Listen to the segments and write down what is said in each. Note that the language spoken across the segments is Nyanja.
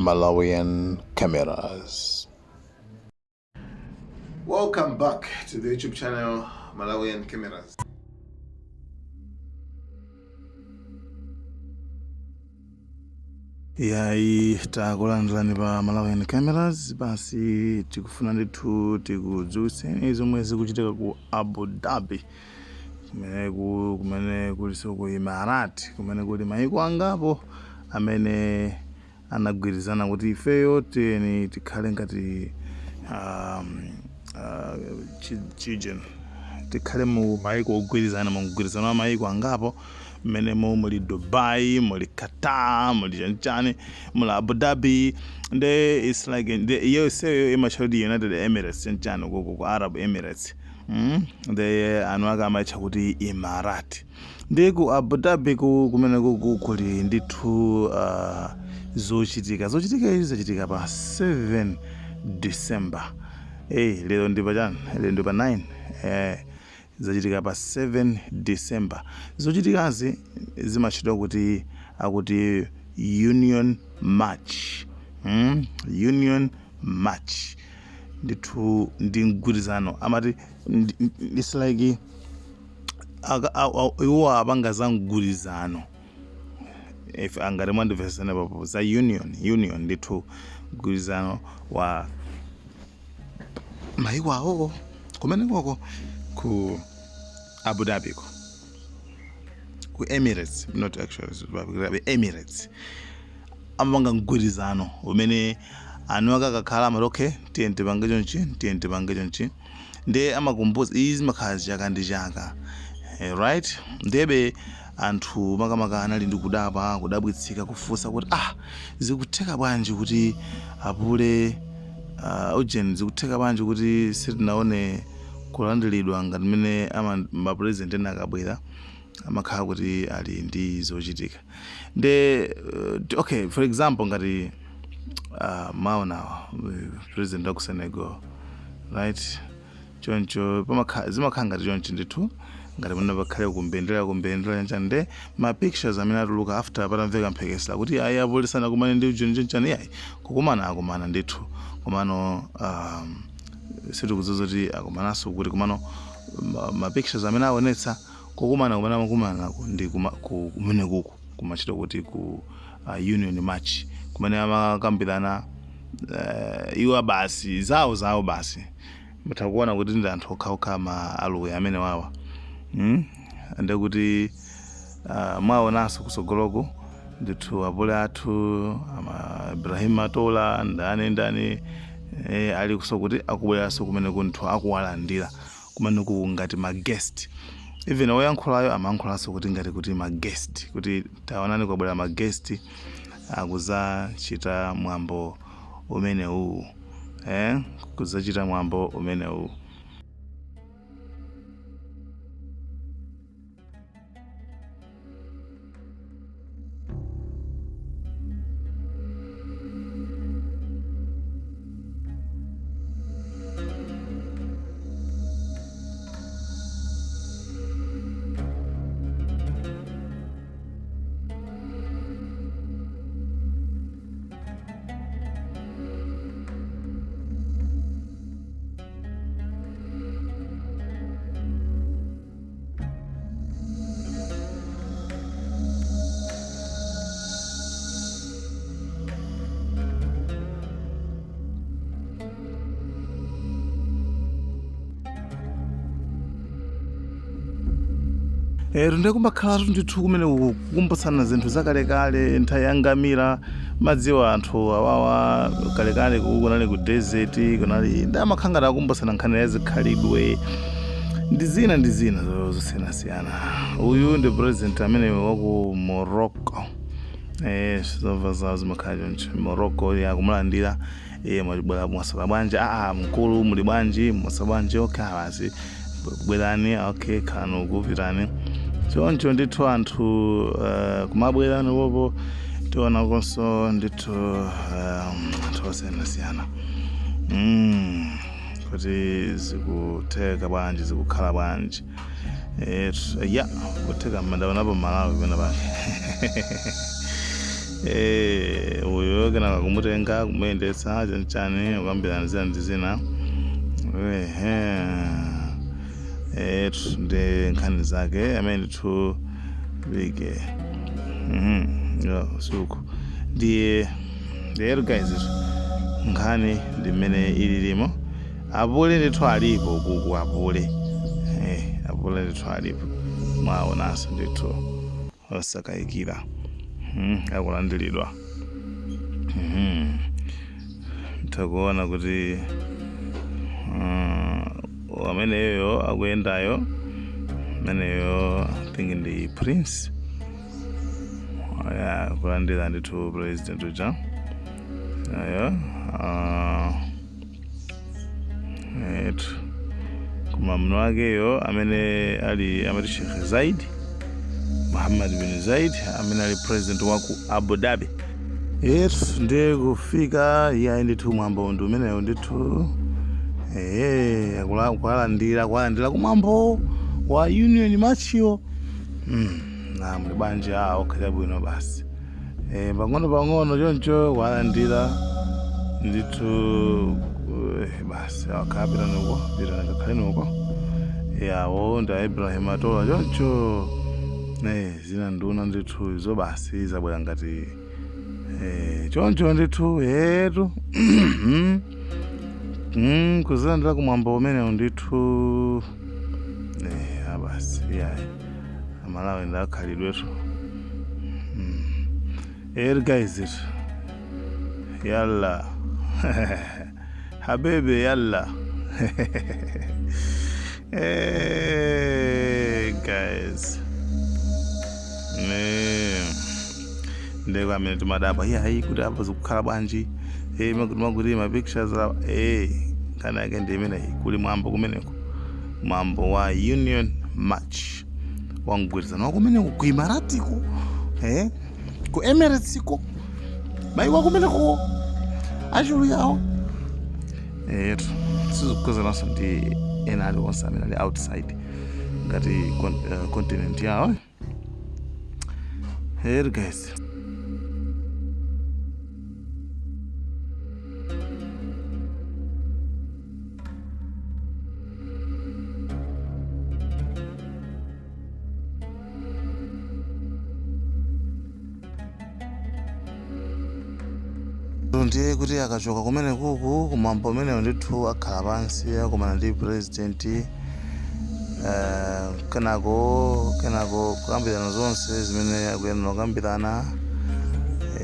Malawian Cameras. Welcome back to the YouTube channel Malawian Cameras. Yayi, takulandirani pa Malawian Cameras. Basi tikufuna ndithu tikudziwitseni zomwe zikuchitika ku Abu Dhabi, kumene kuliso ku Imarati, kumene kuli maiko angapo amene anagwirizana kuti ifeyo tiyeni tikhale ngati chijeni, tikhale mu maiko ogwirizana, mu mgwirizano wa maiko angapo mmenemo muli Dubai, muli Qatar, muli chanichani, muli Abu Dhabi. Nde it's like nde yonseyo imatcha kuti United Emirates chanichani kuko ku Arab Emirates. Nde anu ake amatcha kuti Imarati. Ndi ku Abu Dhabi kumene kuku kuli ndithu zochitika. Zochitika izi zachitika pa 7 December. Lero ndi pa chani? Lero ndi pa 9. Zachitika pa 7 December. Zochitikazi zimatchedwa kuti akuti Union March. Union March. Ndithu ndi mgwirizano amati it's like iwo apanga za mgwirizano, if angati mwandimvetsetsana papo za union ndithu mgwirizano wa maiko awo kumene koko ku Abu Dhabi ko ku Emirates, not actually Abu Dhabi, Emirates, amapanga mgwirizano umene anu akakakhala amati, "Okay, tiye tipange chonchi, tiye tipange chonchi." Ndiye amakumbuza izi zimakhala chaka ndi chaka, right? Ndebe anthu makamaka anali ndi kudabwa, kudabwitsika, kufunsa kuti, "Ah, zikutheka bwanji kuti apule ujeni, zikutheka bwanji kuti sitinaone kulandiridwa ngati mmene mapresident ena akabwera amakhala kuti ali ndi zochitika?" Nde okay, for example, ngati maona president wa ku Senegal, right? Choncho zimakhala ngati chonchi ndithu, ngati muna pakhale kumbendera, kumbendera chanchani. Nde ma pictures amene atuluka after patamveka mphekesera kuti ayi, apolisi anakumana ndi ujeni chanchani, ayi, kukumana akumana ndithu, komano sitikudziwa zoti akumananso kuti. Komano ma pictures amene aonetsa kukumana kumene amakumanako ndi kumene kuku kumachita kuti ku Union March, kumene amakambirana iwo basi zawo zawo. Basi mutha kuona kuti ndi anthu okhaokha ma aluya amene wawa, Ndekuti mwaonanso kusogoloko ndithu apule athu ama Ibrahim Matola, ndani ndani, ali kuso kuti akubweranso kumene kunthu akuwalandira kumene ku ngati ma guest. Even oyankhulayo amayankhulanso kuti ngati kuti ma guest, kuti taonani kwabwera ma guest akuzachita mwambo umenewu, kuzachita mwambo umenewu. Ero ndikumakhalatu ndithu kumene kukumbutsana zinthu zakalekale, nthawi ya ngamira. Madziwa anthu awawa kalekale kuku kunali ku desert, kunali ndi amakhala ngati akumbutsana nkhani ya zikhalidwe ndi zina ndi zina zosiyanasiyana. Uyu ndi president amene waku Morocco. Zova zawo zimakhala choncho. Morocco yakumulandira, "Mwabwera, mwaswera bwanji? Aa, mkulu, muli bwanji? Mwaswera bwanji? Okay, basi bwerani. Okay, khalani uku, pitani." Choncho ndithu anthu kumabwera nipopo tionakonso ndithu anthu osiyanasiyana, kuti zikutheka bwanji, zikukhala bwanji. Ya, kutheka ndaonapo Malawi pena pake. Uyo kenaka kumutenga kumuyendetsa chanichani, kukambirana zina ndi zina. Ehe, ndi nkhani zake amene ndithu bige. Yo suku ndiye ndiyero guys, nkhani ndi mmene ililimo. Apule ndithu alipo kuku, apule apule ndithu alipo, mwaonanso ndithu osakayikira. Akulandiridwa. Takuona kuti ameneyo akuyendayo, ameneyo I think ndi prince ya kulandira ndithu president uja ayo. Etu koma mno wakeyo amene ali amati Sheikh Zaid Muhammad bin Zaid, amene ali president wa ku Abu Dhabi. Yetu ndiye kufika iyayi ndithu mwambo ndi umeneyo ndithu. Kuwalandira kumwambo wa Union March-yo. Na muli bwanji? Awo okhala bwino basi. Pang'ono pang'ono choncho kuwalandira ndithu. Basi akhala pitani uko, pitani kakhaleni uko. Yawo ndi Ibrahim Atola choncho. Zina nduna ndithu izo basi zabwera ngati choncho ndithu yetu. Kuzilandira kumwambo umenewu ndithu. Basi yayi, amalawi ndakhalidwetu. Guys it yalla habibi yalla. Hey guys, ne ndeko amene timadabwa iyayi kuti apa zikukhala bwanji, makuti makuti ma pictures awa. Nkhani yake ndi imeneyi, kuli mwambo kumeneko, mwambo wa Union March wa mgwirizano wa kumeneko ku Imaratiko, ku Emirates ko, maiko akumeneko achulu yawo. Etu sizikukhuzananso ndi ena aliwonse amene ali outside ngati continent yawo. Here guys. Ndiye kuti akachoka kumene kuku kumwambo umenewo ndithu, akhala pansi akumana ndi president, kenako kukambirana zonse zimene akuyenera kukambirana.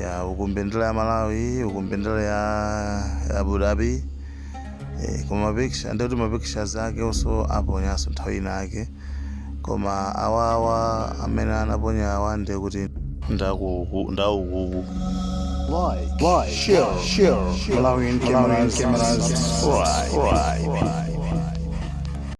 Ya uku mbendera ya Malawi, uku mbendera ya Abu Dhabi. Koma mapicture ndikuti mapictures ake also aponyanso nthawi ina yake, koma awawa amene anaponya awa ndiye kuti ndakuku ndaukuku. Like, share, share, Malawian cameras, subscribe.